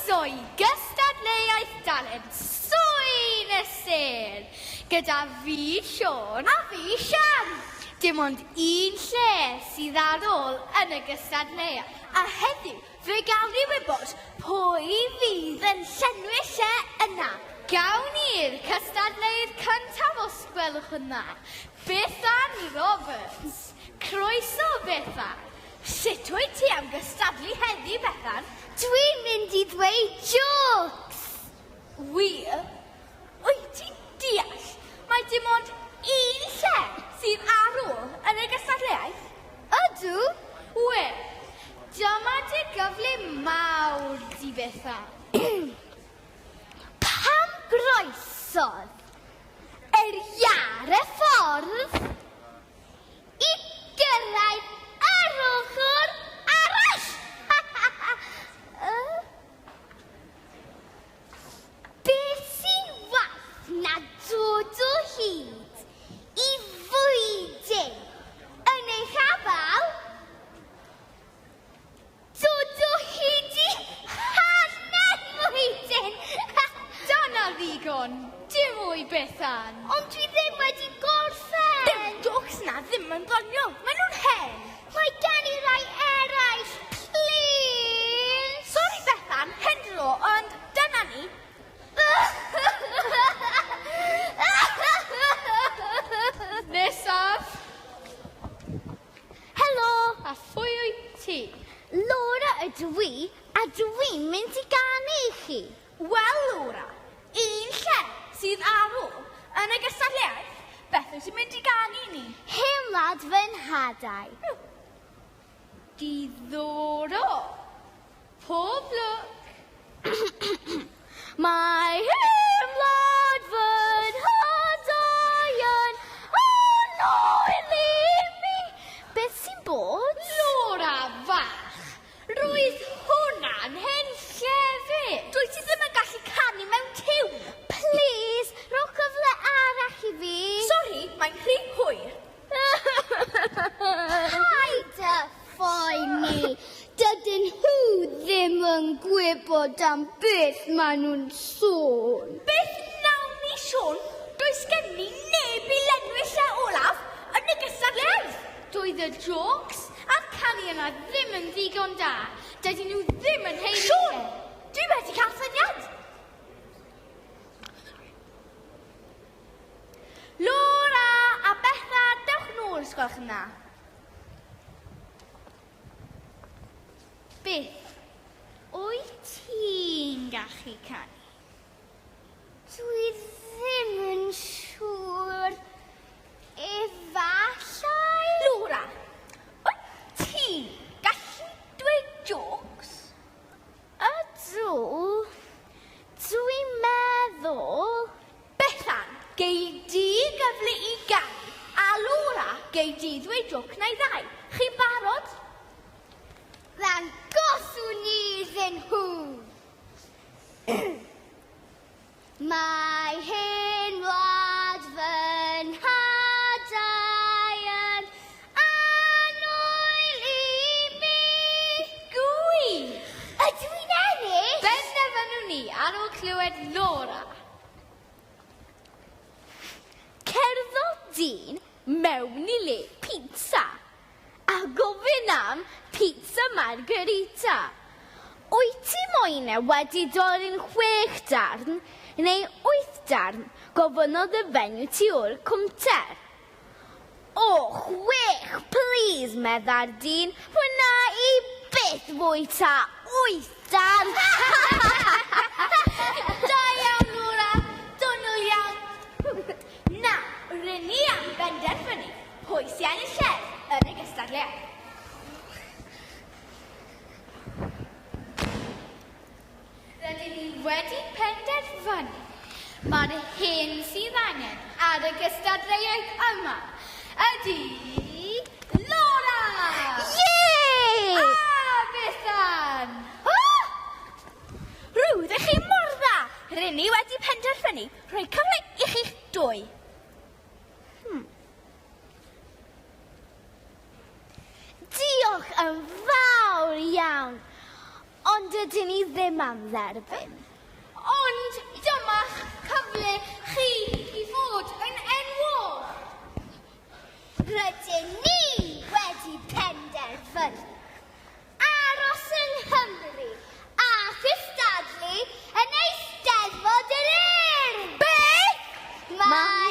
Croeso i gystadleuaeth dalent Sŵyn y Sêr! Gyda fi, Siôn. A fi, Sian. Dim ond un lle sydd ar ôl yn y gystadleuaeth. A heddiw, fe gawn ni wybod pwy fydd yn llenwi'r lle yna. Gawn ni'r cystadleuydd cyntaf os gwelwch yn dda, Bethan Roberts. Croeso, Bethan. Sut wyt ti am gystadlu heddi, Bethan? Dwi'n mynd i ddweud jôcs! Wir? Wyt ti'n deall mai dim ond un lle sydd ar ôl yn y gystadleuaeth? Ydw. Wel, dyma dy gyfle mawr di, Bethan. Pam groesodd yr iâr y ffordd? I gyrraedd yr ochr arall! Beth sy'n waeth na dod o hyd i fwydyn yn eich afal? Dod o hyd i hanner mwydyn! Dyna ddigon! Dim mwy, Bethan! Ond dwi ddim wedi gorffen! Dyw'r jôcs 'na ddim yn ddoniol, maen nhw'n hen! Mae gen i rai eraill, plîs! Sori Bethan, hen dro, ond dyna ni. Nesaf! Helo! A phwy wyt ti? Laura ydw i, a dwi'n mynd i ganu i chi. Wel, Laura, un lle sydd ar ôl yn y gystadleuaeth, beth wyt ti'n mynd i ganu i ni? Hen wlad fy nhadau. Diddorol. Pob lwc. Mae hen wlad fy nhadau yn annwyl i mi. Beth sy'n bod? Laura fach, roedd hwnna'n hen llefydd. Dwyt ti ddim yn gallu canu mewn tiwn. Plîs, rho cyfle arall i fi. Sori, mae'n rhy hwyr. Paid â phoeni, dydyn nhw ddim yn gwybod am beth maen nhw'n sôn. Beth wnawn ni, Siôn? Does gen ni neb i lenwi'r lle olaf yn y gystadleuaeth. Doedd y jôcs a'r canu yna ddim yn ddigon da. Dydyn nhw ddim yn haeddu Siôn, dwi wedi cael syniad. Laura a Bethan, dewch nôl os gwelwch yn dda. Beth wyt ti'n gallu canu? Dwi ddim yn siŵr. Efallai? Laura, wyt ti'n gallu dweud jôcs? Ydw. Dwi'n meddwl. Bethan, gei di gyfle i ganu, a Laura, gei di ddweud jôc neu ddau. Chi'n barod? Ddangoswn ni iddyn nhw. Mae hen wlad fy nhadau yn annwyl i mi. Gwych! Ydw i'n ennill? Benderfynwn ni ar ôl clywed Laura. Cerddodd dyn mewn i le pizza a gofyn am pizza margherita. Wyt ti moyn e wedi dorri'n chwech darn neu wyth darn? gofynnodd y fenyw tu ôl y cownter. O, chwech, plîs, meddai'r dyn, wna i byth fwyta wyth darn! Da iawn, Laura, doniol iawn. Na, rŷn ni am benderfynu pwy sy'n ennill lle yn y gystadleuaeth. Rydyn ni wedi penderfynu mai'r hyn sydd angen ar y gystadleuaeth yma ydy Laura! Yay! A Bethan! Ah! Roeddech chi mor dda! Rŷn ni wedi penderfynu rhoi cyfle i chi'ch dwy. Diolch yn fawr iawn. Ond Ond dydyn ni ddim am dderbyn. Ond dyma'ch cyfle chi i fod yn enwog. Rydyn ni wedi penderfynu aros yng Nghymru a chystadlu yn Eisteddfod yr Urdd. Beth? Mae